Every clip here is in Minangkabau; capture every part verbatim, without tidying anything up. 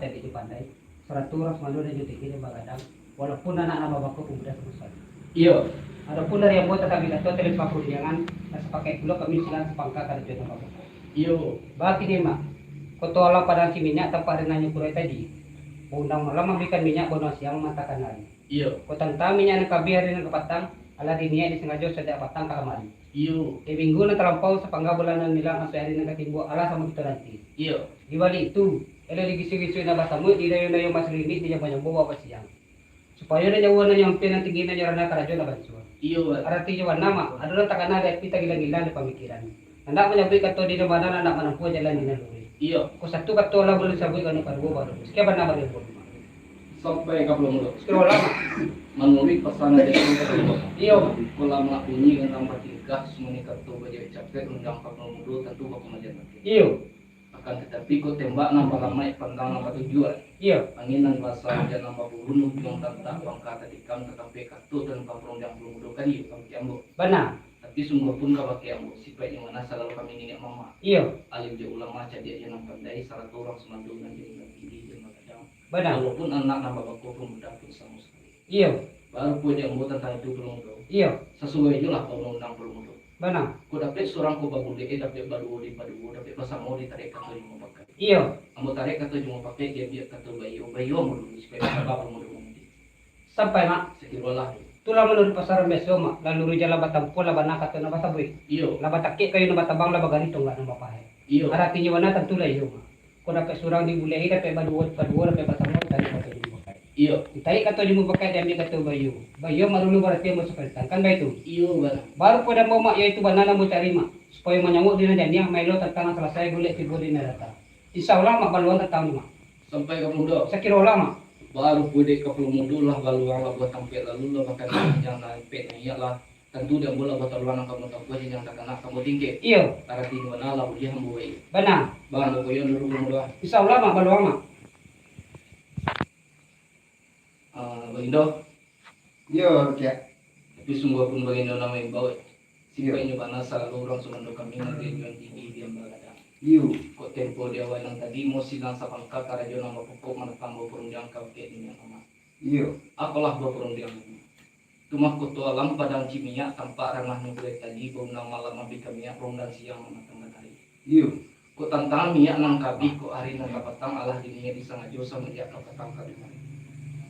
Jadi pandai, sarato urang sumando nan jo tinggi nan bagadang, walaupun anak nan babako pun mudah samusali. Iyo. Adopun dari ambo tatapi kato talimpah parundiangan, nan sapakaik pulo kami silang sapangka karajo nan babako. Iyo. Bakini, Mak, koto alam padang ciminyak tampak rinangnyo kurai tadi, baundang malam mambikan minyak, baundang siang mamantakan ari. Iyo. Kok tantang minyak nan ka abih ari nan ka patang, alah diniaik disangajo sajak patang ka lamari. Iyo. Di minggu nan talampau, sapangga bulan nan ilang, sampai ari nan ka timbua, alah samo kito nanti. Iyo. Di baliak itu, elok digisuik-gisuik nan basamuik, didayuang-dayuang basalilik, dijambo-jambo bak basiang. Supayo nan jauah nan nyo ampia, nan tinggi nan nyo randah, karajo nan bansua. Iyo, Wan. Aratinyo bana, Mak, ado nan takana di ati, tagilang-gilang di pamikiran. Nan ndak manyabuik kato di nan bana, nan ndak manampuah jalan di nan luruih. Iyo. Kok satu kato lah buliah disabuik, kok nan kaduo baru. Sakian bana dari ambo, Mak. Sampai ka pulo mudo. Sakian lah, Mak. Manuruik pasanan dari ambo. Iyo, Mak. Kok lamak bunyi nan batingkah, sumani kato bajawek capek, rundang ka pulo mudo, tantu bakumalian bakeh. Iyo. Akan tatapi, kok tembak nan balamaik, pandang nan batujuan. Iyo. Angin nan basa, ujan nan babulun, ujuang tantak pangka tatikam, tatapi kato talimpah parundiangan pulo mudo kan iyo ka bakeh ambo. Bana. Tapi sungguahpun ka bakeh ambo, sipaiknyo bana sagalo kami niniak mamak. Iyo. Alim jo ulama, cadiak jo nan pandai, sarato urang sumando nan jo tinggi jo nan bagadang. Bana. Walaupun anak nan babako pun mudah pun samo sakali. Iyo. Baru pulo di ambo tantang itu pulo mudo. Iyo. Sasuai jo lah paundang-undang pulo mudo. Bana. Kok dapek surang kok babulek, eh, dapek baduo dipaduo, dapek basamo ditarik kato jo mupakaik. Iyo. Ambo tarik kato jo mupakaik, diambiak kato baiyo, baiyo ambo dulu, supayo basaba pulo mudo nanti. Sampai, Mak. Sakiro lah. Itulah manuruik pasaran biaso, Mak. Lah luruih jalan batampuah, lah bana kato nan basabuik. Iyo. Lah batakek kayu nan batabang, lah bagarih tonggak nan bapahaik. Iyo. Aratinyo bana tantulah iyo, Mak. Kok dapek surang dibulehi, dapek baduo, baduo, dapek basamo, ditarik kato jo mupakaik. Iyo. Ditarik kato jo mupakaik, diambiak kato baiyo. Baiyo, Mak, dulu barati ambo saparintah, kan baitu? Iyo, bana. Baru pulo di ambo, Mak, iyo itu bana nan ambo cari, Mak. Supayo manyauik di nan janiah, maelo tantang nan salasai, bulek tibo di nan data. Insya Allah, Mak, baluang tantang tu, Mak. Sampai ka pulo mudo. Sakiro lah, Mak. Baru pulo di ka pulo mudo lah, baluang lah buah tampek lalu lah, makan janjang nan ampek naiak lah. Tantu di ambo lah batarulang nan ka ambo tampuah, janjang takana ka ambo tingkek. Iyo. Aratinyo bana lah buliah ambo baiyo. Bana. Bang, ambo koyo dulu pulo mudo. Insya Allah, Mak, baluang, Mak. Ah, Bagindo. Iyo, Rukiah. Tapi sungguahpun Bagindo nan maimbau, eh. Iyo. Sipaiknyo bana sagalo urang sumando kami nan dianjuan tinggi dian bagadang. Iyo. Kok tempo di awal nan tadi, ambo silang sapangka karajo nan bapokok manatang baparundiang ka bakeh niniak mamak. Iyo. Apolah baparundiang. Tu mah koto alam padang ciminyak, tampak ranah nan kurai tadi, baundang malam mambikan minyak, baundang siang mamantakan ari. Iyo. Kok tantang minyak nan ka abih, kok ari nan ka patang, alah diniaik disangajo samanjak ka patang ka lamari.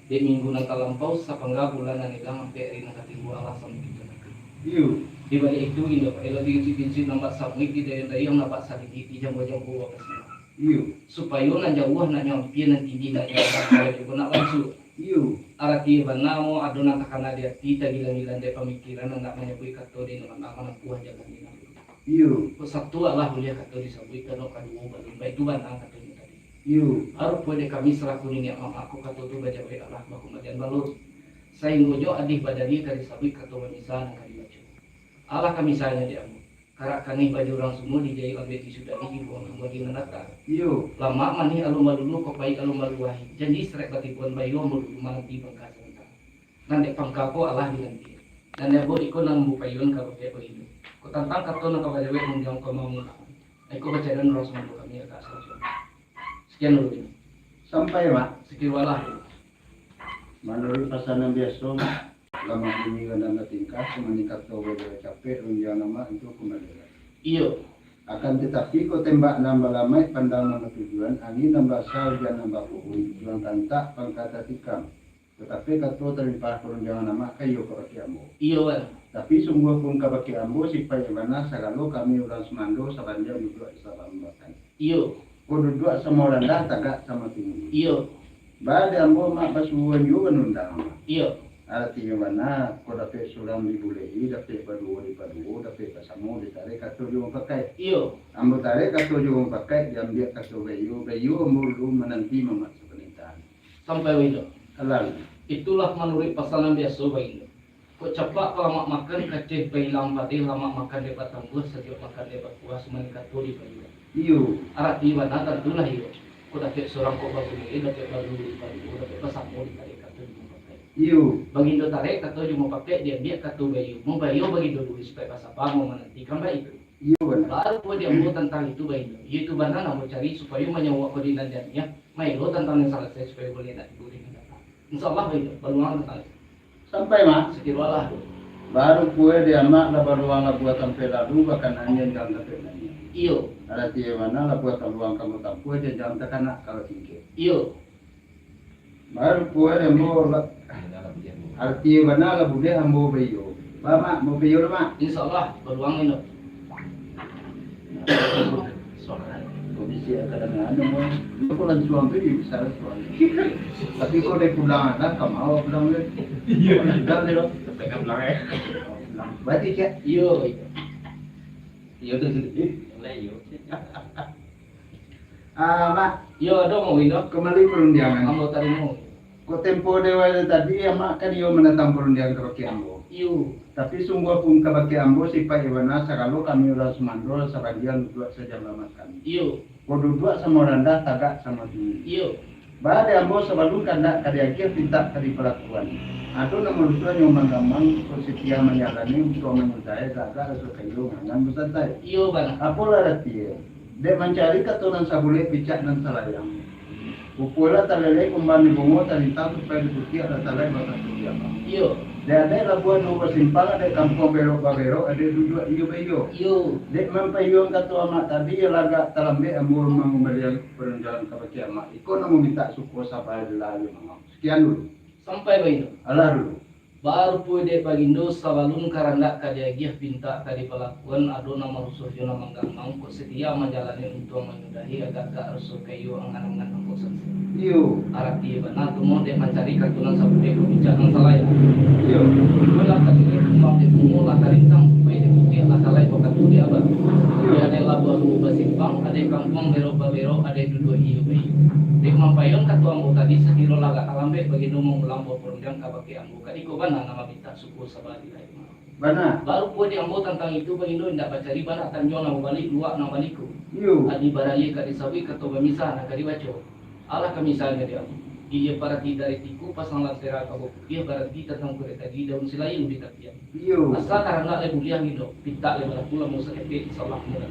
Dek minggu nan talampau, sapangga bulan nan ilang, ampek ari nan ka timbua, alah samo kito nanti. Iyo. Di baliak itu, Indo, elok digisuik-gisuik nan basamuik, didayuang-dayuang nan basalilik, dijambo-jambo bak basiang. Iyo. Supayo nan jauah nan nyo ampia, nan tinggi nan nyo randah, karajo ko nak bansua. Iyo. Arati bana, ado nan takana di ati, tagilang-gilang dek pamikiran, nan ndak manyabuik kato di nan bana, manampuah jalan di nan luruih. Iyo. Kok satu alah buliah kato disabuik, kok nan kaduo balun, baitu bana katonyo tadi. Iyo. Baru pulo dek kami salaku niniak mamak ko, kato tu bajawek alah bakumalian balun. Sainggo jo adih badalih ka disabuik, kato bamisa nan ka dibaco. Alah ka misalnyo di ambo. Karak kaneh baju urang sumua, dijayua ambiak tisu darih, dibuang ka ambo di nan data. Iyo. Lamak manih alun baluluah, kok pahik alun baluahi. Janji sarek batibuan, baiyo ambo dulu mananti pangka sabanta. Nan dek pangka ko alah dinanti. Nan dek ambo iko nan ambo paiyoan ka bakeh Bagindo. Kok tantang kato nan ka bajawek manunjuang ka mamulang, iko bacarian urang sumando kami agak salah suah. Sakian dulu, Bagindo. Sampai, Mak. Sakiro lah dulu. Manuruik pasanan biaso, Mak. Lamak bunyi nan batingkah, sumani kato bajawek capek, rundiang nan ma-, itu kumbali lai. Iyo. Akan tatapi, kok tembak nan balamaik, pandang nan batujuan, angin nan basa, ujan nan bapuhuih, ujuang tantak, pangka tatikam. Tatapi kato talimpah parundiangan amak ka iyo ka bakeh ambo. Iyo, Wan. Tapi sungguahpun ka bakeh ambo, sipaiknyo bana sagalo kami urang sumando sabandiang duduak di sabak jambatan. Iyo. Ko duduak samo randah, tagak samo tinggi. Iyo. Baa dek ambo, Mak, basuruah juo manundang, Mak. Iyo. Aratinyo bana, ko dapek surang dibulehi, dapek baduo dipaduo, dapek basamo ditarik kato jo mupakaik. Iyo. Ambo tarik kato jo mupakaik, diambiak kato baiyo, baiyo ambo dulu mananti mamak sapanintahan. Sampai, Bagindo. Alah. Itulah manuruik pasanan biaso, Bagindo. Kok capak ka lamak makan, kaceh pailang padeh, lamak makan dek batambuah, sajuak makan dek bakuah, sumani kato dipaiyo. Iyo. Arati bana tantulah iyo. Kok dapek surang kok babuliah, dapek baduo dipaduo, dapek basamo ditarik kato jo mupakaik. Iyo. Bagindo tarik kato jo mupakaik, diambiak kato baiyo. Mun baiyo Bagindo dulu, supayo basaba ambo manantikan baitu. Iyo, bana. Baru pulo di ambo tantang itu, Bagindo. Iyo itu bana nan ambo cari, supayo manyauak ko di nan janiah. Mailo tantang nan salasai supayo buliah indak tibo di nan datang. Insya Allah, baluang tantang itu. Sampai, Mak? Sakiro lah. Baru pue di amak lah baluang labuah tampek lalu, bakanan janjang tampek naiak. Iyo. Arati bana labuah taluang kamu tampuah, janjang takanak kalau singkek. Iyo. Baru pue di ambo lah. Arati bana lah buliah ambo baiyo. Ba, Mak, mau baiyo lah, Mak. Insya Allah, baluang ino. Kondisi kadang-kadang, Mak. Itu pun langsuang tu bisa langsuang. Tapi kok dari pulang ada, kamau pulang deh. Iya. Pulang deh, lo. Sampai ka pulang, eh. Pulang. Berarti, Cak? Iyo, iyo. Iyo tu, tu, tu. Lah, iyo. Ah, Mak. Iyo, ado mau ino. Kembali perundiangan. Ambo tarimo. Kok tempo dewa tadi, Amak kan iyo manatang parundiangan kabake ambo. Iyo. Tapi sungguah pun kabake ambo, sipaik iyo bana, sagalo kami urang sumando, sabagian duduak sajam lah makan. Iyo. Kok duduak samo randah, tagak samo tinggi. Iyo. Ba di ambo sabalun kandak ka diagiah, pintak ka dipalakuan. Ado nan marusuah nyo manggamang, kok sitia manjalani, untuang manyudahi, gagah raso kayo, ngangan basantai. Iyo, bana. Apolah arati e? Dek mancari kato nan sabulek, picak nan salayang. Rupo lah taleleh kumbang di bungo, talintang supayo diputiak, lah talai bakato di abang. Iyo. Dek adek labuah duo basimpang, adek kampuang berok baberok, adek duduak iyo baiyo. Iyo. Dek mampaiyoan kato amak tadi, iyo lagak talambek ambo mangumbalian parundiangan kabake amak. Iko nan mamintak suko saba lila iyo mangau. Sakian dulu. Sampai baitu. Alah dulu. Baru pue dek bagindo, sabalun karandak ka diagiah, pintak ka dipalakuan, ado nan marusuah jo nan manggamang, kok sitia manjalani, untuang manyudahi, agak-agak raso kayo, angan-angan angkok sansai. Iyo. Arati bana tu mah dek mancari kato nan sabulek, picak nan salayang. Iyo. Itulah tadi kumbang dek bungo, lah talintang supayo diputiak, lah talai bakato di abang. Iyo. Di adek labuah duo basimpang, adek kampuang berok baberok, adek duduak iyo baiyo. Dek mampaiyoan kato ambo tadi, sakiro lagak talambek bagindo mangulang buah parundiangan kabake ambo, kadiko bana nan mamintak suko saba lila iyo mangau. Bana. Baru pue di ambo tantang itu, bagindo indak bacari, bana tanjuang nan babalik, luak nan baliku. Iyo. Adi baraia ka disabuik, kato bamisah nan ka dibaco. Alah kamisahnyo di ambo. Ilia parati dari tiku, pasang lantera ka baputiah, baranti tantang kurek tagi, daun silayu di tapian. Iyo. Asa karandak lai buliah gindo, pintak lai balaku, lamun sakepek, insya Allah mudah.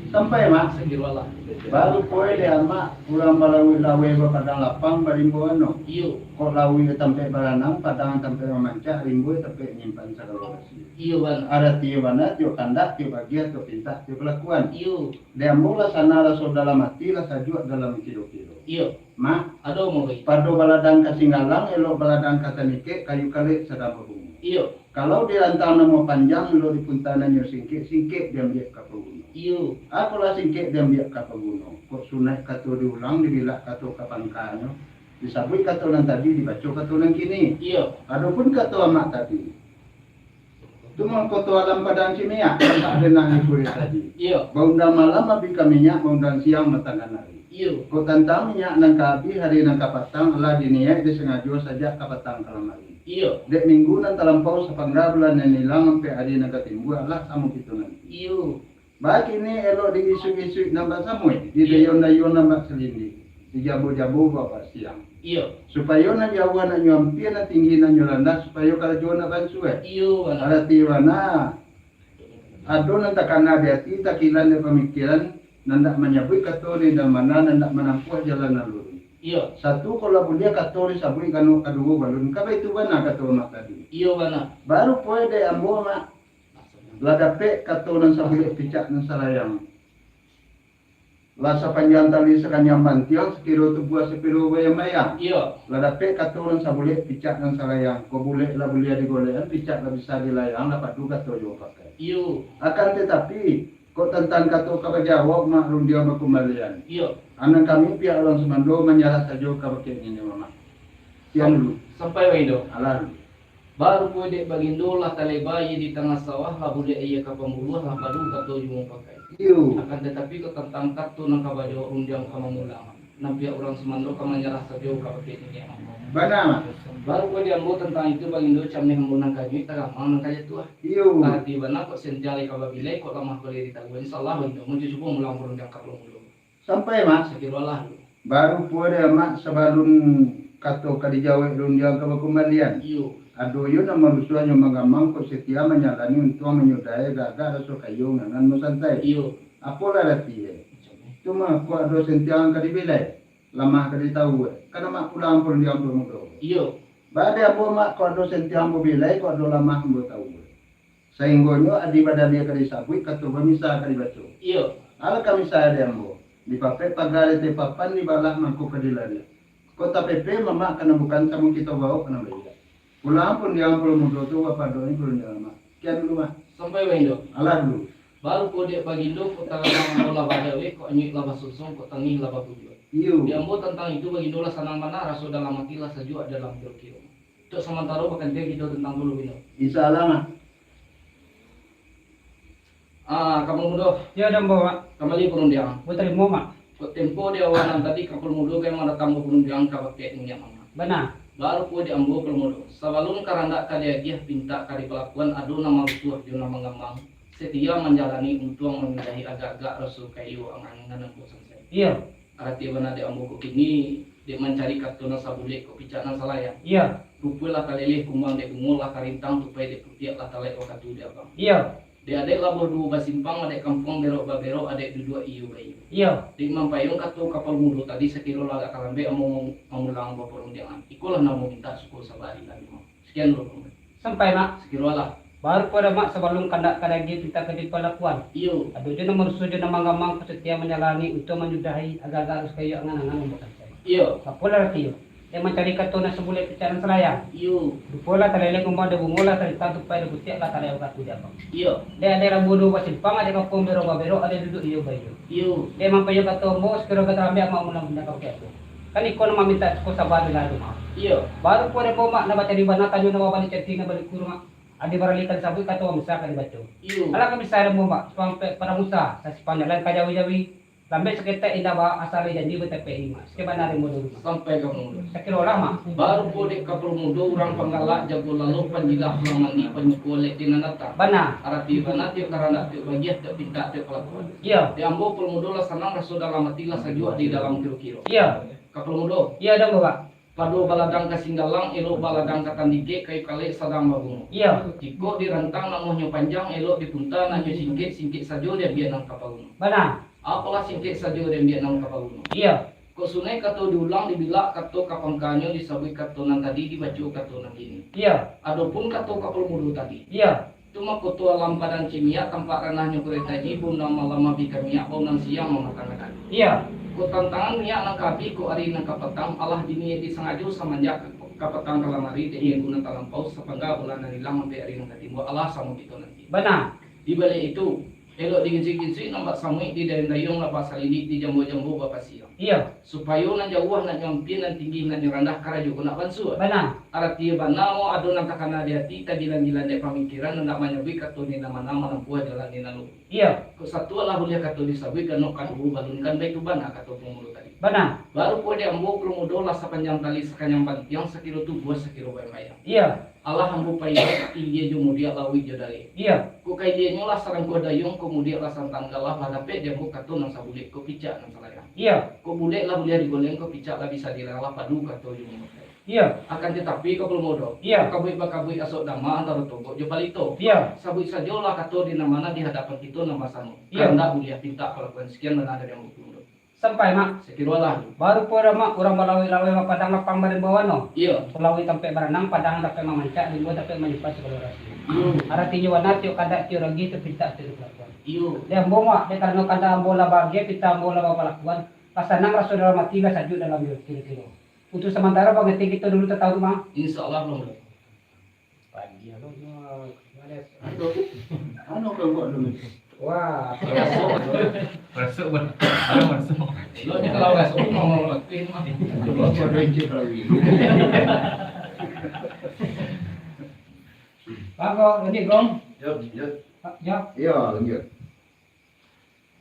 Sampai, Mak? Sakiro lah. Baru pue di amak, pulang balawik laweh, bapadang lapang, barimbo ano. Iyo. Kok lawik tampek baranang, padang tampek mamancak, rimbo tampek nyimpan sagalo hasil. Iyo, bana. Arati bana, tiok kandak, tiok bagiah, tiok pintak, tiok kalakuan. Iyo. Di ambo lah sanang raso dalam ati, lah sajuak dalam kiro-kiro. Iyo. Mak, ado mau gai. Pado baladang ka Singgalang, elok baladang ka Tanikek, kayu kalek sadang babungo. Iyo. Kalau dirantang namo panjang, elok dipunta nan nyo singkek, singkek diambiak ka paguno. Iyo. Apolah singkek diambiak ka paguno? Kok sunaik kato diulang, dibilak kato ka pangkanyo, disabuik kato nan tadi, dibaco kato nan kini. Iyo. Adopun kato amak tadi, tu mah koto alam padang Cimeak, tampak denah di kuliah tadi. Iyo. Baundang malam abih ka minyak, baundang siang matangah ari. Iyo. Kok tantang minyak nan ka abih hari nan ka patang, alah diniaik disangajo sajak ka patang kalam ari. Iyo. Dek minggu nan talampau, sapangga bulan nan ilang, ampek ari nan ka timbua, alah samo kito nanti. Iyo. Bakini elok di isuik-isuik nan bak samuik, di Iyo. dayuang-dayuang nan bak salindik, di jabo-jabo bak siang. Iyo. Supayo nan jauah nak nyo ampia, nan tinggi nak nyo randah, supayo karajo nak bansuah. Iyo, bana. Arati bana, ado nan takana di ati, takilan di pamikiran, nan dak manyabuik kato di nan bana, nan dak manampuah jalan nan luruih. Iyo. Satu kok lah buliah kato disabuik, ganok kaduo balun. Ka baitu bana kato amak tadi. Iyo, bana. Baru pue dek ambo, Mak. Lah dapek kato nan sabulek, picak nan salayang. Lah sapanjang tali sakanyang bantiang, sakiro tubuah sapiro bayang-bayang. Iyo. Lah dapek kato nan sabulek, picak nan salayang. Kok bulek lah buliah digolekan, picak lah bisa dilayang, lah padu kato jo pakai. Iyo. Akan tatapi, kok tantang kato ka bajawab, Mak, rundiang bakumbalian. Iyo. Anan kami pihak urang sumando manyarah sajo kabake niniak mamak. Sian dulu. Sampai wai do. Alah dulu. Baru pue dek bagindo lah taleba aia di tangah sawah, lah bulek aia ka pambuluah, lah padu kato jo mupakai. Iyo. Akan tatapi, kok tantang kato nan ka bajawab rundiang ka mamulang, nan pihak urang sumando ka manyarah sajo kabake niniak ambo. Bana, Mak. Baru pue di ambo tantang itu, bagindo, cameh ambo nan kanyuik, tagamang nan ka jatuah. Iyo. Arati bana, kok sentiang lai ka babilai, kok lamah ko lai ditaguah. Insya Allah, bagindo, ambo cubo mulang parundiang ka pulo-pulo. Sampai, Mak? Sakiro lah. Baru pue dek amak, sabalun kato ka dijawek rundiang ka bakumbalian. Iyo. Ado yo nan marusuah nyo manggamang, kok setia manjalani, untuang manyudahi, gagah raso kayo, ngangan basantai. Iyo. Apolah arati e? Macam ni. Tu mah, kok ado sentiang ka dibilai. Lamah ka ditahu, eh. Kan amak pulang pun di ambo mudo. Iyo. Baa di ambo mak, kok ado sentiang ambo bilai, kok ado lamah ambo tahu, eh. Sainggonyo adi badalia ka disabuik, kato bamisa ka dibaco. Iyo. Alah ka misa di ambo. Dipapek paga di ateh papan, dibalah mangko ka dilariak. Kok tapepe mamak ka nan bukan, samo kito baok ka nan baiak. Pulang pun di ambo mudo tu, bapadonyo pun di amak. Kian dulu, Mak. Sampai, Bang Indo. Alah dulu. Baru ko dek Bagindo, kok taradang ambo lah badawe, kok anyuik lah basosong, kok tangih lah bapujuak. Iyo. Di ambo tantang itu, Bagindo lah sanang bana, raso dalam ati lah sajuak dalam kiro-kiro. Tok samantaro bakantian kito tantang tu, Bagindo. Insya Allah, Mak. Ah, Kapalo Mudo. Iyo, di ambo, Mak. Kambali parundiangan. Ambo tarimo, Mak. Kok tempo di awal nan tadi, Kapalo Mudo ka mandatang parundiangan ka bakeh niniak mamak. Bana. Baru ko di ambo, Kapalo Mudo. Sabalun karandak ka diagiah, pintak ka dipalakuan, ado nan marusuah jo nan mangamang. Satia manjalani untuang, manyudahi agak-agak, raso kayo angan-angan nan bosan sajo. Iyo. Arati bana dek ambo ko kini, dek mancari kato nan sabulek, kok picak nan salayang. Iyo. Rupo lah taleleh kumbang dek bungo, lah karintang tupai dek putiak, lah talek wakatu dek abang. Iyo. Dek adek labuah duo basimpang, adek kampuang berok-baberok, adek duduak iyo baiyo. Iyo. Dek mampayuang kato Kapalo Mudo tadi, sakiro lah agak talambek ambo mamulang baparundiangan. Ikolah nan ambo mintak, suko saba di lalimo. Sakian dulu, Kapalo Mudo. Sampai, Mak. Sakiro lah. Baru ko dah, Mak, sabalun kandak ka diagiah, pintak ka dipalakuan. Iyo. Ado jo nan marusuah jo nan mangamang, kok satia manjalani untuang, manyudahi agak-agak, raso kayo angan-angan nan bosan sajo. Iyo. Apolah arati iyo? Dek mancari kato nan sabulek, picak nan salayang. Iyo. Rupo lah taleleh kumbang dek bungo, lah karintang tupai dek putiak, lah talek wakatu dek abang. Iyo. Dek adek labuah duo basimpang, adek kampuang berok-baberok, adek duduak iyo baiyo. Iyo. Dek mampayuang kato ambo, sakiro agak talambek amak mamulang baparundiangan. Kan iko nan mamintak suko saba di lalimo. Iyo. Baru ko di ambo, Mak, nan bacari bana, tanyo nan babalik cantik, nan balik kurung, Mak. Adi baralih ka disabuik, kato bamisa ka dibaco. Iyo. Alah ka misa di ambo, Mak, sampai pado Musa, sasimpang jalan ka jawi-jawi. Lambek saketek indak baa, asa lai janji batapek-i, Mak. Sakian bana di ambo dulu, Mak. Sampai Kapalo Mudo. Sakiro lah, Mak. Baru ko dek Kapalo Mudo, urang panggalak jago lalok, panjilah pulang mandi, panyuko alek di nan datang. Bana. Arati bana tiok karandak tiok bagiah, tiok pintak tiok palakuan. Iyo. Di ambo Kapalo Mudo lah sanang, raso dalam ati lah sajuak di dalam kiro-kiro. Iyo. Kapalo Mudo. Iyo, di ambo, Mak. Pado baladang ka Singgalang, elok baladang ka Tandikek, kayu kalek sadang babungo. Iyo. Jikok dirantang namuahnyo panjang, elok dipunta namuahnyo singkek, singkek sajo diambiak nan ka paguno. Bana. Apolah singkek sajo diambiak nan ka paguno. Iyo. Kok sunaik kato diulang, dibilak kato ka pangkanyo, disabuik kato nan tadi, dibaco kato nan kini. Iyo. Adopun kato Kapalo Mudo tadi. Iyo. Tu mah koto alam padang cimiak, tampak ranahnyo kureta ji, baunang malam mabika miak, baunang siang mamatangkan ari. Iyo. Kok tantangan miak nan ka abih, kok ari nan ka patang, alah diniaik disangajo samanjak ka-, kapatang kalamari, dek minggu nan talampau, sapangga bulan nan ilang, ampek ari nan ka timbua, alah samo kito nanti. Bana. Di baliak itu, elok diginsuik-ginsuik nan bak samuik, didayuang-dayuang lah bak salilik, dijambo-jambo bak pasiang. Iyo. Supayo nan jauah nak nyo ampia, nan tinggi nak nyo randah, karajo ko nak bansua. Bana. Arati bana, mo ado nan takana di ati, tagilan-gilan dek pamikiran, nak manyabuik kato ni nan mana, manampuah jalan ni nan luruih. Iyo. Kok satu alah buliah kato disabuik, ganok kaduo balun, kan baitu bana kato pangulu tadi. Bana. Baru ko dek ambo Kapalo Mudo, lah sapanjang tali sakanyang bantiang, sakiro tubuah sakiro bayang-bayang. Iyo. Alah ambo paiyo, ilia jo mudiak, lauik jo dareh. Iyo. Kok ka ilianyo lah sarangkuah dayuang, kok mudiak lah santan galah, lah dapek di ambo kato nan sabulek, kok picak nan salayang. Iyo. Kok bulek lah buliah digoleng, kok picak lah bisa dilarang, lah padu kato jo mudiak. Iyo. Akan tatapi, Kapalo Mudo, iyo, kabuik-bakabuik asok dama antaro togok jo palito. Iyo. Sabuik sajolah kato di nan mana di hadapan kito nan basamo. Iyo. Kandak buliah pintak palakuan. Sakian bana dari ambo, Kapalo Mudo. Sampai, Mak. Sakiro lah. Baru ko dah, Mak, urang balawik-lawik, bapadang lapang barimbau wano. Iyo. Balawik tampek baranang, padang dapek mamancak, rimbo dapek manyimpan sagalo rahasia. Iyo. Aratinyo bana, tiok kandak tiok ragih, tiok pintak tiok palakuan. Iyo. Dek ambo, Mak, dek karano kandak ambo lah baagiah, pintak ambo lah bapalakuan, lah sanang raso dalam ati, lah sajuak dalam kiro-kiro. Untuk samantaro, pangantian kito dulu tatahu, Mak. Insya Allah, Kapalo Mudo. Pagi anu, cuma males. Anu kau buat dulu. Wah, rasuk. Rasuk, Bang. Ada masuk. Lo ni kalau rasuk, mau ngomong lagi, mah. Lo bodoh je, Rawi. Bang, kau lanjut, Gong. Yo, yo. Yo. Iyo, lanjut.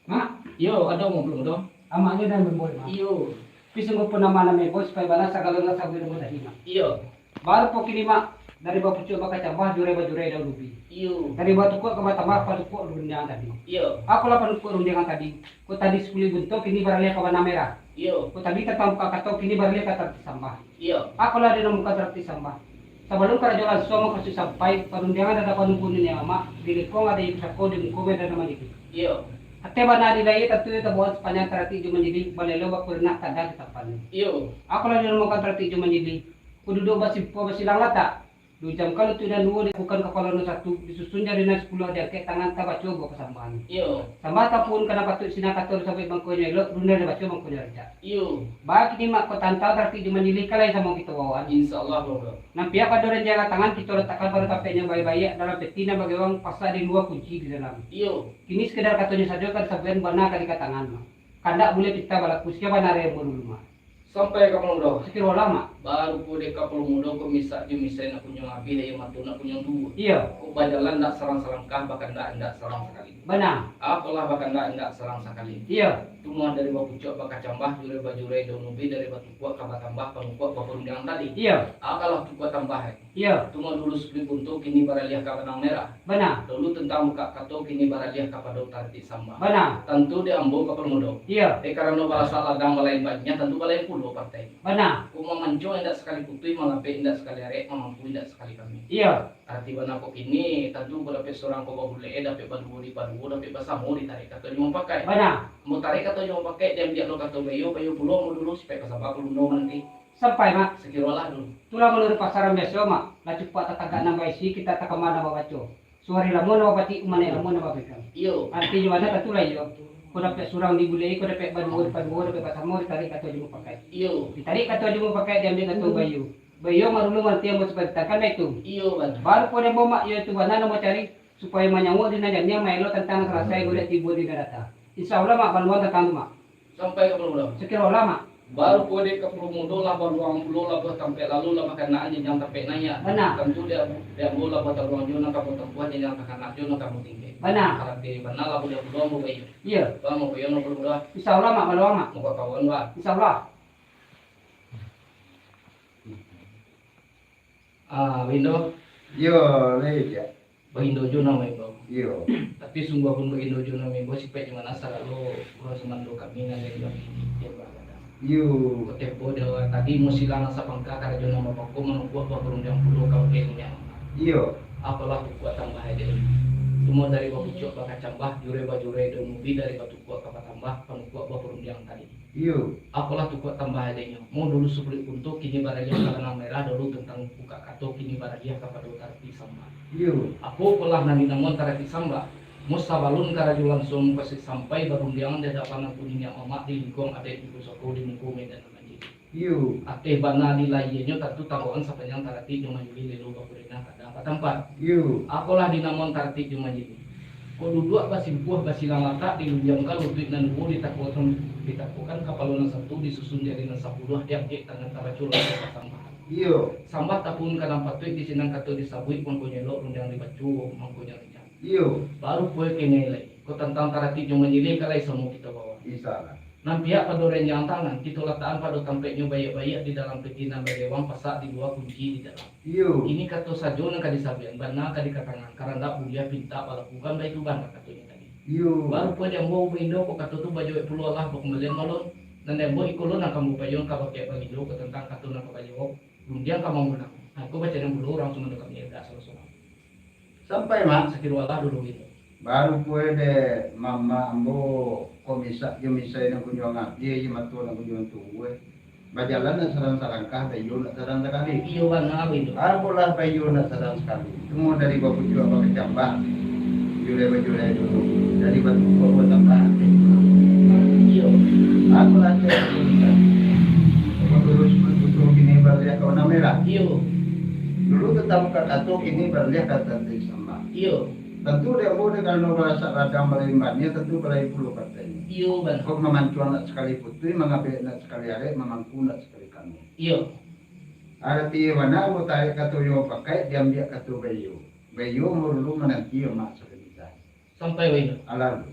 Mak. Iyo, ado ngomong tu. Amaknyo dan Bang Boy, Mak. Iyo. Tapi sungguh pun nama-nama Boy, supayo bana sagalo nan sabuik ambo tadi, Mak. Iyo. Baru pokok ini, Mak, dari bapucuak bakacambah, jurai-bajurai daun ubi. Iyo. Dari batukuak ka batambah, patukuak rundiang tadi. Iyo. Apolah patukuak rundiang tadi? Kok tadi sapuluah bunto, kini baralih ka banang merah. Iyo. Kok tadi tatang buka kato, kini baralih ka tarati sambah. Iyo. Apolah di nan bukan tarati sambah? Sabalun karajo lansuang mukasuik sampai, parundiangan di hadapan ungku niniak mamak, di lingkuang ado pusako, di muko medan nan manyidik. Iyo. Ateh bana di layie tantu iyo tabawan sapanjang taratik jo manjilih, balelo bakurenak tada di tampan. Iyo. Apolah dinamokan taratik jo manjilih, ko duduak basimpuah basilang latak. Lujamkan lutuik nan duo, diakukan kapalo nan satu, disusun jari nan sapuluah, diangkek tangan tabaco buah pasambahan. Iyo. Sambah tapuhun ka nan patuik, sinan kato disabuik mangkonyo elok, rundiang dibaco mangkonyo rancak. Iyo. Bakini mak ko tantang taratik jo manjilih ka lai samo kito bawaan. Insya Allah, Bro. Nan pihak pado ranjang tangan kito latakkan pado tampeknyo baiak-baiak dalam peti nan bagewang, pasak di lua kunci di dalam. Iyo. Kini sakadar katonyo sajo ka disabuikan, bana ka dikatangan, Mak. Kandak buliah pinta balaku, sikia bana rai ambo dulu, Mak. Sampai ka Kapalo Mudo. Sakiro lah, Mak. Baru ko dek Kapalo Mudo ko misak jo misai nak kunjuang abih, aia mato nak kunjuang tuo. Iyo. Ko bajalan ndak sarang salangkah, bakandak indak sarang sakali. Bana. Apolah bakandak indak sarang sakali. Iyo. Tumbuah dari bapucuak bakacambah, jurai bajurai daun ubi, dari batukuak ka batambah, panukuak baparundiangan tadi. Iyo. Apolah tukuak tambah, eh. Iyo. Tumbuah dulu sakulik buntu, kini baraliah ka banang merah. Bana. Dulu tantang bukak kato, kini baraliah kapado taratik sambah. Bana. Tantu di ambo Kapalo Mudo. Iyo. Eh, karano barasak ladang balain baniah, tantu balain pulo partai. Bana. Ko mamancuang indak sakali putuih, mangabek indak sakali arek, mamangku indak sakali kami. Iyo. Arati bana ko kini, tantu ko dapek surang ko babulek, eh, dapek baduo dipaduo, dapek basamo ditarik kato jo mampakai. Bana. Ambo tarik kato jo mampakai, diambiak lo kato baiyo, baiyo pulo ambo dulu, sipaik basaba ko lundo mananti. Sampai, Mak. Sakiro lah dulu. Itulah manuruik pasaran biaso, Mak. Lah cupak tatagak nan baisi, kita takama nan babaco. Suari lamo nan bapatik, umanaik lamo nan bapegang. Iyo. Aratinyo bana tantu lah iyo. Ko dapek surang dibulek, ko dapek baduo dipaduo, dapek basamo ditarik kato jo mampakai. Iyo. Ditarik kato jo mampakai, diambiak kato baiyo. Baiyo marulu mananti ambo sabatang kan baitu. Iyo, bana. Baru ko dek ambo, Mak, iyo tu bana nan ambo cari, supayo manyauak di nan janiah, maelo tantang nan salasai, godek tibo di nan data. Insya Allah, Mak, baluang tantang tu, Mak. Sampai Kapalo Mudo. Sakiro lah, Mak. Baru ko dek Kapalo Mudo lah baluang pulo, lah buah tampek lalu, lah bakanaan janjang tampek naiak. Bana. Tantu di, di ambo lah bataruang jo nan ka ambo tampuah, janjang takanak jo nan ka ambo tingkek. Bana. Arati bana lah buliah pulo ambo baiyo. Iyo. Bang, ambo baiyo nan Kapalo Mudo. Insya Allah, Mak, baluang, Mak. Mako kawan, Bang. Insya Allah. Ah, Windo. Iyo, lai, Cak. Bahindo jo namo imbau. Iyo. Tapi sungguahpun bahindo jo namo imbau, sipaik di mana sagalo urang sumando kami nan dari bagi tembak gadang. Iyo. Ko tempo dia tadi musilang nan sapangka karajo nan bapako manukuak baparundiang pulo ka wakil niniak mamak. Iyo. Apolah tukuak tambah ade. Tumbuah dari bapucuak bakacambah, jurai bajurai daun ubi dari batukuak ka batambah, panukuak baparundiang tadi. Iyo. Apolah tukuak tambah adenyo. Mo dulu sakulik buntu, kini baraliah ka banang merah, dulu tantang bukak kato, kini baraliah kapado taratik sambah. Iyo. Apo pulo nan dinamoan taratik sambah? Mo sabalun karajo lansuang mukasuik sampai barundiangan di adapan angku niniak mamak di lingkuang adaik di pusako di muko medan nan banjir. Iyo. Ateh bana di layienyo tantu tabawan sapanjang taratik jo manjilih lelo bakurenak kada batampat. Iyo. Apolah dinamoan taratik jo manjilih? Ko duduak basimpuah basilang latak, dilunjamkan lutuik nan duo, ditakuakan, ditakuakan kapalo nan satu, disusun jari nan sapuluah, diangkek tangan tabaco lafaz pasambahan. Iyo. Sambah tapuhun ka nan patuik, di sinan kato disabuik mangkonyo elok, rundiang dibaco mangkonyo rancak. Iyo. Baru pulo kini lai, ko tantang taratik jo manjilih ka lai samo kito bawa. Insya Allah. Nan pihak pado ranjang tangan, kito latakan pado tampeknyo baiak-baiak di dalam peti nan bagewang, pasak di lua, kunci di dalam. Iyo. Kini kato sajo nan ka disabuikan, bana ka dikatangan, karandak buliah pintak balaku, kan baitu bana katonyo tadi. Iyo. Baru pulo di ambo baindo ko kato tu bajawek pulo lah bakumbalian malun. Nan di ambo iko lo nan ka ambo payuang ka bakeh baindo ko tantang kato nan ka bajawab, rundiang ka mamulang. Nah, iko bacaan nan pulo urang sumando kami agak salah surang. Sampai, Mak. Sakiro alah dulu gitu. Baru kue dek mamak ambo, ko misak jo misai nan kunjuang abih, jo mato nan kunjuang tuo. Bajalan nak sadang salangkah, baiyo nak sadang sakali. Iyo bana baiyo. Apolah baiyo nak sadang sakali. Tumo dari bapucuak bakacambah. Julai bajulai dulu. Dari batukuak batambah. Iyo. Apolah cak itu bisa. Mangurus batukuak kini baraliah ka warna merah. Iyo. Dulu tantang bukak kato, kini baraliah ka taratik sambah. Iyo. Tantu dek ambo dek karano barasak ladang balain baniah, tantu balain pulo katonyo. Iyo bana. Kok mamancuang nak sakali putuih, mangabek nak sakali arek, mamangku nak sakali kanu. Iyo. Arati bana ambo tarik kato jo mupakaik, diambiak kato baiyo. Baiyo ambo dulu mananti yo mak sakali bisa. Sampai baiyo. Alah.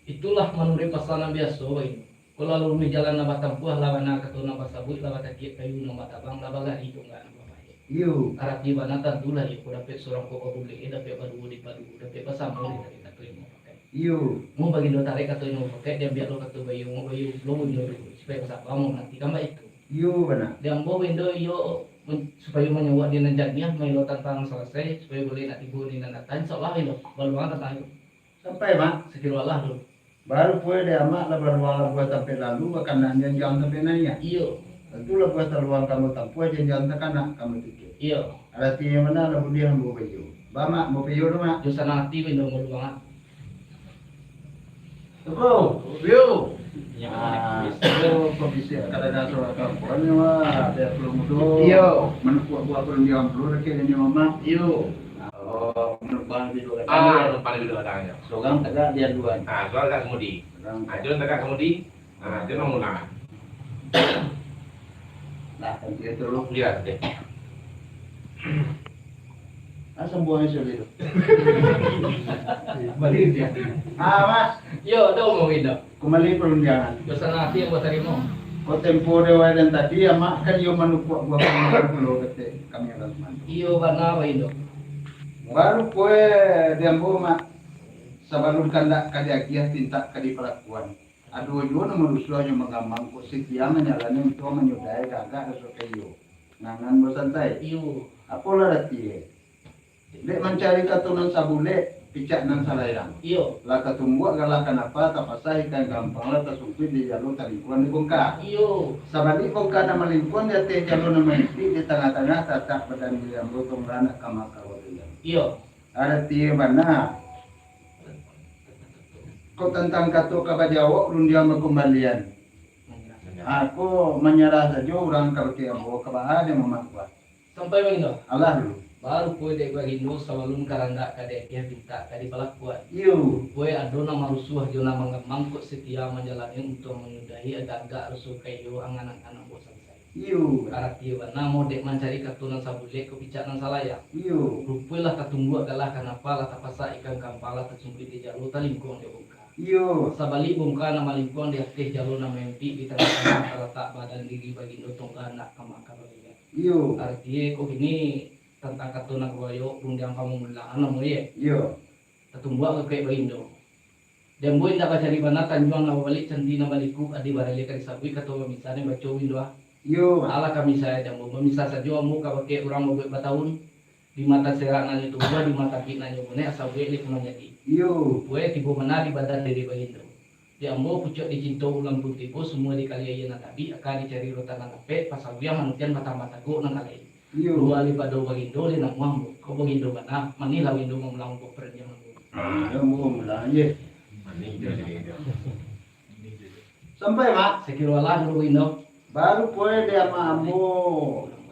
Itulah manuruik pasan nan biaso baiyo. Ko lah luruih jalan nan batampuah, lah bana kato nan basabuik, lah batakiak kayu nan batabang, lah bagari tonggak nan bapahek. Iyo. Arati bana tantulah iyo, ko dapek surang ko babulek, eh, dapek baduo dipaduo, dapek basamo ditarik kato nan mupakaik. Iyo. Mun bagindo tarik kato nan mupakaik, diambiak lo kato baiyo, mah baiyo lo bunyo dulu, supayo basaba manantikan baitu. Iyo bana. Di ambo baindo iyo, mun, supayo manyauak di nan janiah, maelo tantang nan salasai, supayo buliah nak tibo di nan data, insya Allah baindo, baluang tantang itu. Sampai, Mak. Sakiro alah dulu. Baru pulo dek amak lah baluang labuah tampek lalu, bakanaan janjang tampek naiak. Iyo. Tantu labuah taluang kamo tampuah, janjang takanak kamo tikek. Iyo. Arati nan ma nan lah buliah ambo baiyo. Ba mak, ambo baiyo tu, mak. Jo sanang ati baiyo ambo luang, ah. Tuku, baiyo. Iyo. Ah, tu pabisiak kadada surang kampuang ni, wah, ada pulo mudo. Iyo. Manukuak buah parundiangan pulo, dakek nyo, mak. Iyo. Oh, manumpang di duo gadang. Ah, manumpang di duo gadang, yo. Surang tagak di aduan. Ah, surang tagak kamudi. Surang. Ah, Jon tagak kamudi. Ah, Jon mamula. Nah, kan dia tu, lo. Dia, dia. Ah, sambuang aja dulu. Balik dia. Ah, Mas. Yo, ado mau indak? Kumbali parundiangan. Pesan ati yang buat tarimo. Ko tempo dek wae dan tadi, amak kan iyo manukuak buah parundiangan pulo, kato kami urang Sumanto. Iyo, bana, Bagindo. Baru pulo dek ambo, mak, sabalun kandak ka diagiah, pintak ka dipalakuan. Ado juo nan marusuah jo manggamang, kok sitia manjalani untuak manyudahi gagak raso ka iyo. Ngangan basantai. Iyo. Apolah arati e? Dek mancari kato nan sabulek, picak nan salayang. Iyo. Lah tatumbuak galah kanapa, tapasah ikan gampang, lah tasungkuik di jalo talingkuang di bongka. Iyo. Sabalik bongka nan malingkuang di ateh jalo nan maimpik, di tangah-tangah tatak badan diri ambo, tungga nak ka maka walian. Iyo. Arati bana. Kok tantang kato ka bajawok, rundiang bakumbalian. Aku manyarah sajo urang kabake ambo, ka baa dek Mamak Kuat. Sampai Bagindo. Alah dulu. Baru pulo dek Bagindo, sabalun kandak ka diagiah, pintak ka dipalakuan. Iyo. Pulo ado nan marusuah jo nan manggamang, kok sitia manjalani untuak manyudahi, agak-agak raso ka iyo angan-angan ambo salasai. Iyo. Arati bana, mau dek mancari kato nan sabulek, kok picak nan salayang. Iyo. Rupo lah tatumbuak galah kanapa, lah tapasak ikan gampang, lah tasungkuik di jalo talingkuang di bongka. Iyo. Sabalik bongka nan malingkuang, di ateh jalo nan maimpik, di tangah-tangah talatak badan diri Bagindo, tungga nak ka maka walian. Iyo. Arati e kok kini tantang kato nan kabayo, rundiang pamumulaan namo e. Iyo. Tatumbuak ka kuek Bagindo. Dek ambo indak bacari bana, tanjuang nan babalik, candi nan baliku, adi baralih ka disabuik, kato bamisah nan baco Bagindo, ah. Iyo. Alah kami sae dek ambo, bamisah sajo ambo kabake urang babuek batahun. Di mata serak nan nyo tumbuah, di mata bik nan nyo bunek, asa buek leh ka manjadi. Iyo. Buek tibo bana di badan diri Bagindo. Di ambo pucuak dicinto ulam pun tibo, sumua di kali aia nan tabik, aka dicari rotan nan dapek, pasawiang manukian batambah tagok nan ka lain. Iyo. Luwa daripado Bagindo leh namuah ambo, kok Bagindo bana, manih lah Bagindo mamulang buah parundiangan ambo. Ah, iyo, ambo mamulang, ye. Manih jo Bagindo. Sampai, Mak. Sakiro alah dulu, Bagindo. Baru pulo dek amak ambo,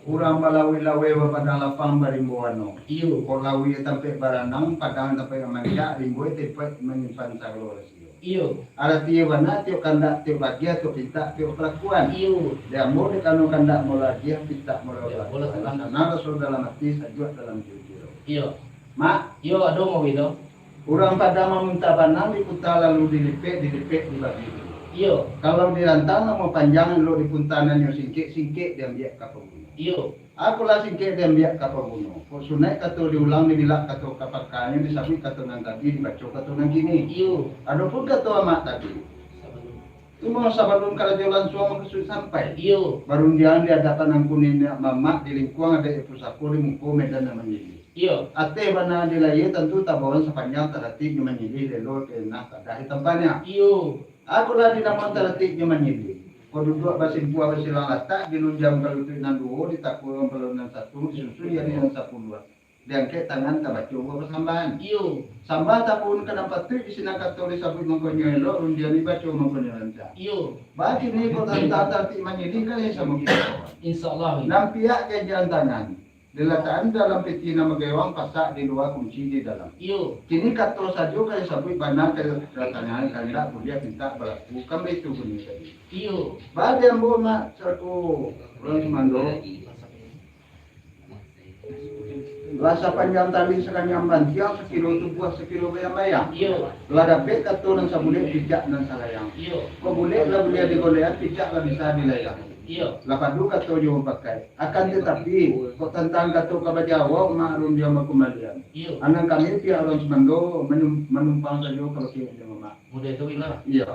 urang balawik-lawik bapadang lapang barimbo wano. Iyo. Kok lawik tampek baranang, padang tampek mamancak, rimbo tampek manyimpan sagalo rasio. Iyo. Arati bana, tiok kandak tiok bagiah, tiok pintak tiok palakuan. Iyo. Dek ambo dek kano kandak molagiah, pintak molagiah. Iyo, bola sanang. Sanang raso dalam ati, sajuak dalam kiro-kiro. Iyo. Mak. Iyo, ado mau Bagindo. Urang Padang mamunta banang, diputa lalu dilipek, dilipek dibagi duo. Iyo. Kalau dirantang nan panjang, elok dipunta nan nyo singkek, singkek diambiak ka paguno. Iyo. Apolah singkek diambiak ka paguno. Kok sunaik kato diulang, dibilak kato ka pakanyo, disabuik kato nan tadi, dibaco kato nan kini. Iyo. Adopun kato amak tadi, Sabalun. Cuma sabalun karajo lansuang mangasuik sampai. Iyo. Barundiang di adapan angku niniak mamak, di lingkuang adaik pusako, di muko medan nan manyilih. Iyo. Ateh bana di layie tantu tabawan sapanjang, taratik jo manyilih, lelo, tenah, tadah di tampaknyo. Iyo. Akolah dinamoan taratik jo manyilih. Kok duduak basimpua basilang latak, dilunjang ka lutuik nan duo, ditakua ka palu nan satu, disusun jari nan sapuluah. Diangkek tangan tabaco buah pasambahan. Iyo. Sambah tapun ka nan patuik, di sinan kato disabuik mangkonyo elok, rundiang dibaco mangkonyo rancak. Iyo. Bakini kok tantang taratik manyilih, kan samo kito. Insya Allah. Nan piak ka jaan tangan, dilatakan dalam piti nan bagewang, pasak di lua, kunci di dalam. Iyo. Kini kato sajo ka disabuik, bana ka tangan, kandak buliah pintak balaku, kan baitu bunyi tadi. Iyo. Baa dek ambo, Mak, salaku urang sumando. Lah sapanjang tali sakanyang bantiang, sakilo tubuah sakilo bayang-bayang. Iyo. Lah dapek kato nan sabulek, picak nan salayang. Iyo. Kok bulek lah buliah digolehan, picak lah bisa dilayang. Iyo. Lah padu kato jo bapakai. Akan tatapi, kok tantang kato ka bajawok, mak rundiang bakumbalian. Iyo. Anang kami piak urang sumando manum-, manumpang sajo ka bakeh jo mamak. Mudah tu, Ina. Iyo.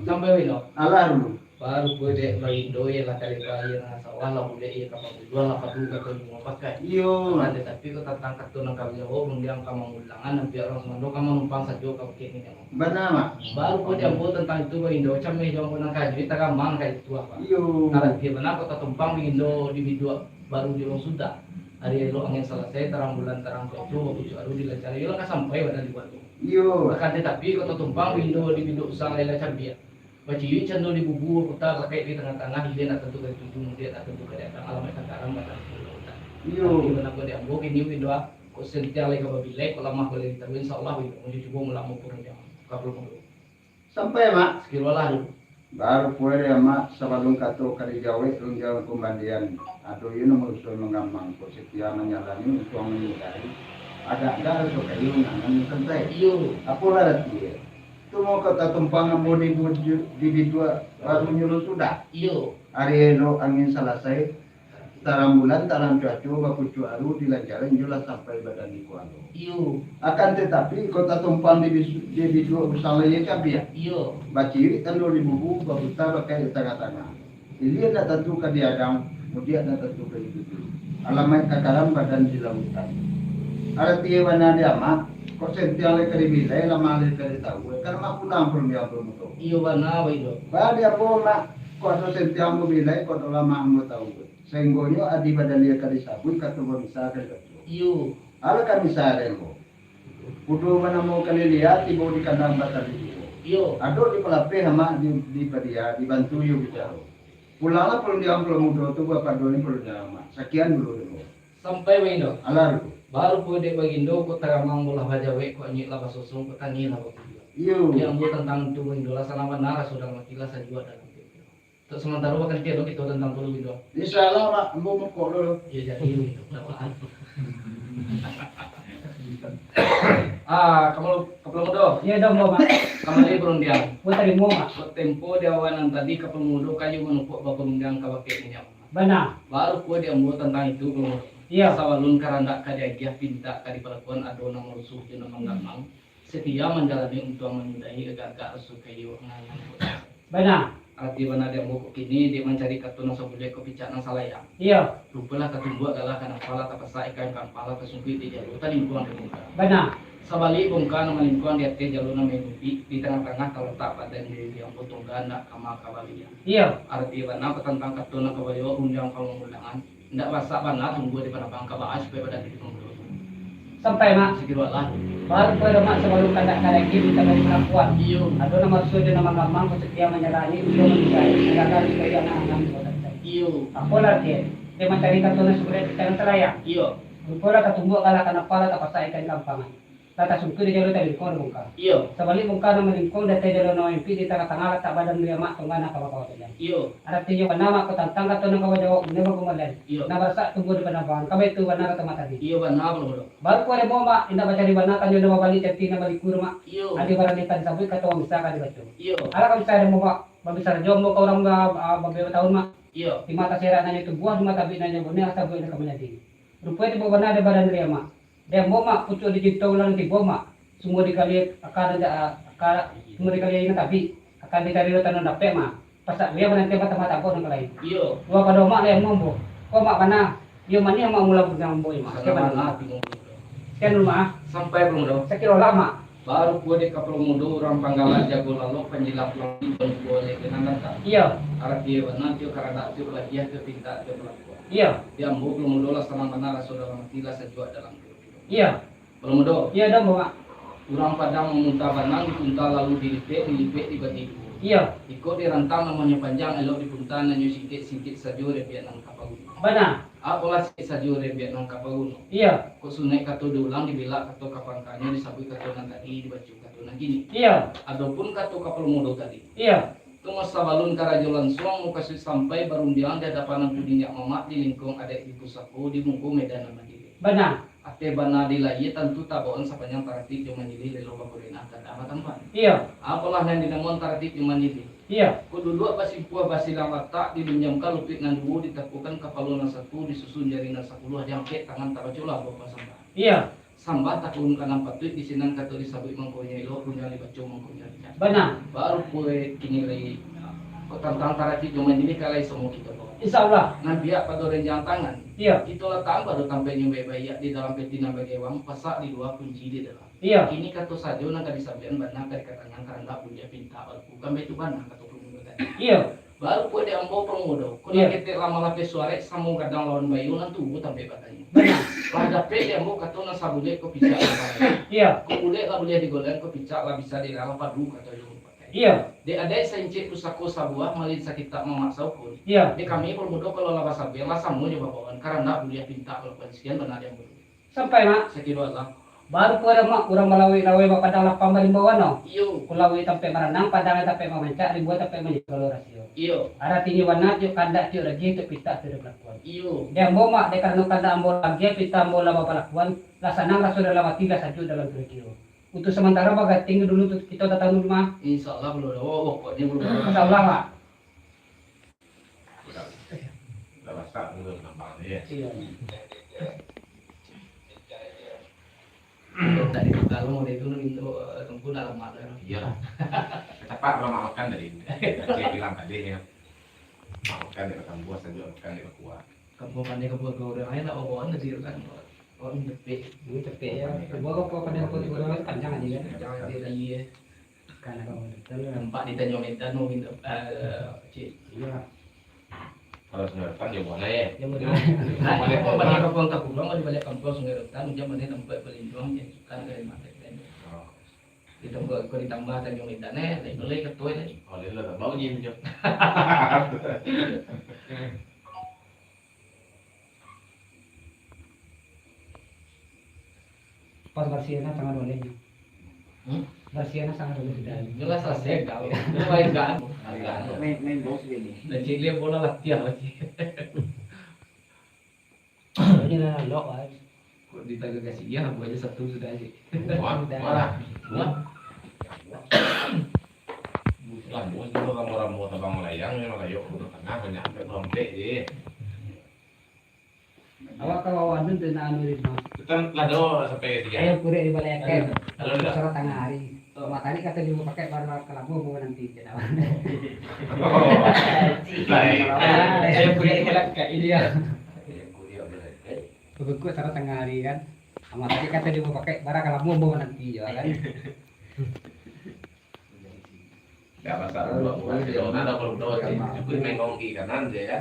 Sampai, Ina. Alah dulu. Baru ko dek bagindo, iyo lah ka dibayia nan sawah, lah bulek iyo ka pabuluah, lah padu kato di rumah pakai. Iyo. Akan tatapi ko tantang kato nan ka bajawek, rundiang ka mangulangan, nan pihak urang sumando ka manumpang sajo ka bukik ni kan. Bana, Mak. Baru ko di ambo tantang itu bagindo, cameh jo ambo nan kaji, tagamang ka itu, Pak. Iyo. Arati bana ko tatumpang bagindo di biduak baru di urang sudah. Ari elok angin salasai, tarang bulan tarang cuaco, bapucuak aru di lancah, iyo lah ka sampai badan di buah tu. Iyo. Akan tatapi ko tatumpang bagindo di biduak usang lai lah cabiak. Bacilik cando di bubu, baputa bakaik di tangah-tangah, ilia nak tantu ka dituju, mudiak nak tantu ka diadang, alamaik ka karam, batang di lautan. Iyo. Tapi bana ko di ambo kini, Windo, ah, kok santiang lai ka babilai, kok lamah ko lai ditaruih, insya Allah, Windo, Windo cubo mulak mukul rundiang. Kapalo mudo. Sampai, Mak? Sakiro lah dulu. Baru pulo dek Mak, sabalun kato ka dijawek, rundiang kumbalian. Ado iyo nan marusuah manggamang, kok setia manjalani untuang manyudahi. Agak-agak raso kayo nan santai. Iyo. Apolah arati e? Tu mah kok tatumpang ambo di buju-, di biduak baru nyuruh sudah. Iyo. Ari elok angin salasai, tarang bulan, tarang cuaco, bapucuak aru di lanjaran, iyo lah sampai badan di kualo. Iyo. Akan tatapi, kok tatumpang di bisu-, di biduak usang lai cabiak. Iyo. Bacilik cando di bubu, baputa bakaik di tangah-tangah. Ilia nak tantu ka diadang, mudiak nak tantu ka dituju. Alamaik ka karam, badan di lautan. Arati e bana di Amak, kok santiang lai ka dibilai, lamah lai ka ditawua, kan Mak pulang pulo di ambo mudo. Iyo bana, Windo. Ba di ambo, Mak, kok ado santiang ambo bilai, kok ado lamah ambo tawua. Sainggonyo adi badan iyo ka disabuik, kato bamisa ka dibaco. Iyo. Alah ka misa dek ambo. Kudo banamo Kalilia tibo di kandang batali duo. Iyo. Adok di palapeh Amak di, di padia, dibantu iyo bicaro. Pulanglah pulo di ambo mudo tu, bapado ni pulo di Amak. Sakian dulu dek ambo. Sampai, Windo. Alah dulu. Baru ko dek bagindo, kok tagamang bolah bajawek, kok anyuik lah basosong, kok tangih lah bakujuang. Iyo. Di ambo tantang tu, Windo, lah sanang bana raso dalam ati, lah sajuak dalam pikiran. Untuk samantaro bakanti anu kito tantang tu, Windo. Insya Allah, Mak, ambo mokok dulu. Iyo, jadi, Windo. Ah, kapalo, kapalo mudo. Iyo, dah, ambo, Mak. Kambali barundiang. Ambo tarimo, Mak. Kok tempo di awal nan tadi kapalo mudo kayo manumpuk babarundiang ka bakeh minyak. Bana. Baru ko di ambo tantang itu, kapalo mudo. Iyo. Sabalun karandak ka diagiah, pintak ka dipalakuan, ado nan marusuah jo nan manggamang. Setia manjalani untuang manyudahi, agak-agak raso kayo ngangan. Bana. Arati bana di ambo kok kini, dek mancari kato nan sabulek, kok picak nan salayang. Iyo. Rupolah tatumbuak galah ka napa, lah tapasak ikan ka ampang, lah tasungkuik di jalo talingkuang di bongka. Bana. Sabalik bongka nan malingkuang, di ateh jalo nan mailumpik, di tangah-tangah talatak badan diri ambo, tungga ndak kama ka baliak. Iyo. Arati bana patantang kato nan ka bajawek, rundiang ka mangulangan. Indak basak bana tumbuah di panabang ka baa, supayo badan diri mamulo tu. Sampai, Mak. Sakiro lah. Baru pulo, Mak, sabalun kandak ka daging, mintak dari palakuan. Iyo. Ado nan marusuah jo nan manggamang, kok setia manjalani, iyo manusia. Gagal supayo anak-anak manusia. Iyo. Apolah arati e? Dek mancari kato nan sabulek, picak nan salayang. Iyo. Rupolah tatumbuak galah ka napa, lah tapasak ikan ka ampang. Lah tasungkuik di jalo talingkuang di bongka. Iyo. Sabalik bongka nan malingkuang, di ateh jalo nan maimpik, di tangah-tangah latak badan diri Amak, tungga nan kama ka baliak. Iyo. Aratinyo bana, Mak, kok tantang kato nan ka bajawek, buliah bakumbalian. Iyo. Nan barasak tumbuah di panabang, ka baitu bana kato Mak tadi. Iyo, bana, Bang Mudo. Baru pulo di ambo, Mak, indak bacari bana, tanyo nan babalik canti nan baliku, Mak. Iyo. Adi barani ka disabuik, kato bamisa ka dibaco. Iyo. Alah ka misa di ambo, Mak, babisa jo ambo ka urang ba-, ba-, babia taun, Mak. Iyo. Di mata serak nan nyo tumbuah, di mata abih nan nyo buneh, asa buek nan ka manjadi. Ruponyo tibo bana di badan diri Amak. Di ambo, Mak, pucuak di cinto ulang tibo, Mak. Sumua dikali aka nan ja-, aka, sumua dikali nan tabik, aka dicari rotan nan dapek, Mak. Pasak biak mananti mata-mata ko nan ka lain. Iyo. Dua pado Mak lai ambo, ambo. Ko Mak bana, iyo manih Mak mula punyo ambo, Mak. Sakian bana. Sakian dulu, Mak. Sampai pulo mudo. Sakiro lah, Mak. Baru pulo dek kapalo mudo, urang panggalak jago lalok, panjilang pulang di bantuan lek dengan datang. Iyo. Arati bana, tiok karadak, tiok lagiah, tiok pintak, tiok palakuan. Iyo. Di ambo kapalo mudo lah sanang bana raso dalam ati, lah sajuak dalam Iyo. Kapalo mudo. Iyo, dah, Mak. Urang Padang mamunta banang, dipunta lalu dilipek, dilipek dibagi duo. Iyo. Iko dirantang namonyo panjang, elok dipunta nan nyo singkek, singkek sajo rembiak nan ka paguno. Bana. Apolah singkek sajo rembiak nan ka paguno. Iyo. Kok sunaik kato diulang, dibilak kato ka pangkanyo, disabuik kato nan tadi, dibaco kato nan kini. Iyo. Adopun kato kapalo mudo tadi. Iyo. Tu mah sabalun karajo lansuang mukasuik sampai barundiang di adapan Angku Niniak Mamak di lingkuang adaik di pusako di muko medan nan manyilih. Bana. Ateh bana di layie tantu tabaok sapanjang taratik jo manyilih lelo bakurenah ka dalam tampan. Iyo. Apolah nan dinamoan taratik jo manyilih? Iyo. Kok duduak basimpuah basilang latak, dilunjamkan lutuik nan duo, ditakukan kapalo nan satu, disusun jari nan sapuluah, diangkek tangan tabacolah bapasambahan. Iyo. Sambah takurun ka nan patuik, di sinan kato disabuik mangkonyo elok, rundiang dibaco mangkonyo ringan. Bana. Baru pulo kini lai, ah, Kok tantang taracik jo majilih ka lai samo kito bawa. Insya Allah. Nan biak pado renjang tangan. Iyo. Kito latakan pado tampaiknyo baiak-baiak di dalam peti nan bagewang, pasak di lua, kunci di dalam. Iyo. Kini kato sajo nan ka disabuikan bana ka dikatokan karandak buliah pintak balaku, kan baitu bana kato Promodo tadi. Iyo. Baru pulo dek ambo Promodo, ko Iyo. Nan ketek lah malapeh suarek samo gadang lawan bayua nan tuo tampaik batanyo. Bana. Lah dapek dek ambo kato nan sabulek ko picak lah balek. Iyo. Ko bulek lah buliah digolek, ko picak lah bisa dilalah padu kato jo. Iyo. Dek adaik saincek pusako sabuah, malin sakitak mamakso ukun. Iyo. Dek kami Promodo kalau lah basabuik, lah samo jo babawaan, karandak buliah pintak balakuan, sakian bana dek ambo. Sampai, Mak. Sakiro alah. Baru pulo ado, Mak, urang balawik-lawik bapadang lapang balimbau ano. Iyo. Ko lawik tampaik maranang, padang tampaik mamancak, rimbua tampaik manjadi kalau rasio. Iyo. Aratinyo bana, tiok kandak, tiok rajih, tiok pintak, tiok balakuan. Iyo. Dek ambo, Mak, dek karano kandak ambo lah agiah, pintak ambo lah babalakuan, lah sanang raso dalam ati, lah sajuak dalam pikiran. Untuk samantaro baganti dulu tu, kito tatanu rumah. Insya Allah, belum ada. Oh, pokoknya belum ada. Insya Allah, Mak. Udah, udah masak dulu, gampang ni, ya. Iyo. Kalau tak dibuka, kalau mau dia dulu, minta, eh, tunggu dalam mak dah. Iyalah. Cepat kalau mak makan tadi. Dia bilang tadi, ya. Mak makan dia tambah saja, makan dia kuat. Kampung pandai, kampung urang lain nak bawa nanti kan. Orang tepik. Ini tepik ya. Bawa kampung pandai, kampung urang lain panjang aja kan. Panjang aja kali ya. Kan ada orang betul ya. Nampak di Tanjung Medan mungkin, eh, cik. Iya. Kalau Sungai Rotan jauh mana ya? Jauh mana? Nah, kampung pandai, kampung Takurang, di balik kampung Sungai Rotan, jauh mana tempat paling jauh yang suka dari mata kita ini. Oh. Ditambah, kalau ditambah Tanjung Medan eh, lain boleh ketua ini. Oh, lain lah, tambah uji macam. Pas barsiahna tangah doleh. Hmm? Barsiahna tangah doleh sudah. Jelas selesai kau. Jelas kan? Main, main bos dia ni. Dan cik dia bola latihan lagi. Ini lah lok lah. Kok ditagak kasih iya, aku aja satu sudah aja. Wah, wah. Wah. Lah, bos dulu ramo-ramo tabang layang, yang layok ke tengah, banyak sampai berompek je. Awak kawan tu nak anu di rumah. Kita lah dah sampai tiga. Ayo kurek di balai akeh. Halo, dah. Surat tangah hari. Awak tadi kato di rumah pakai baru kalamo mau nanti je dah. Oh. Baik. Ayo kurek di balai akeh ini ya. Ayo kurek di balai akeh. Pokok surat tangah hari kan. Awak tadi kato di rumah pakai baru kalamo mau nanti je kan. Ya, pasal dua bulan, kalau ada kalau dua, cukup main kongki kanan je, ya.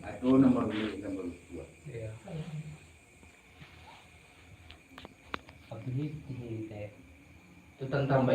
Itu nomor ini, nomor dua. Iya. Tapi ini, ini teh. Itu tentang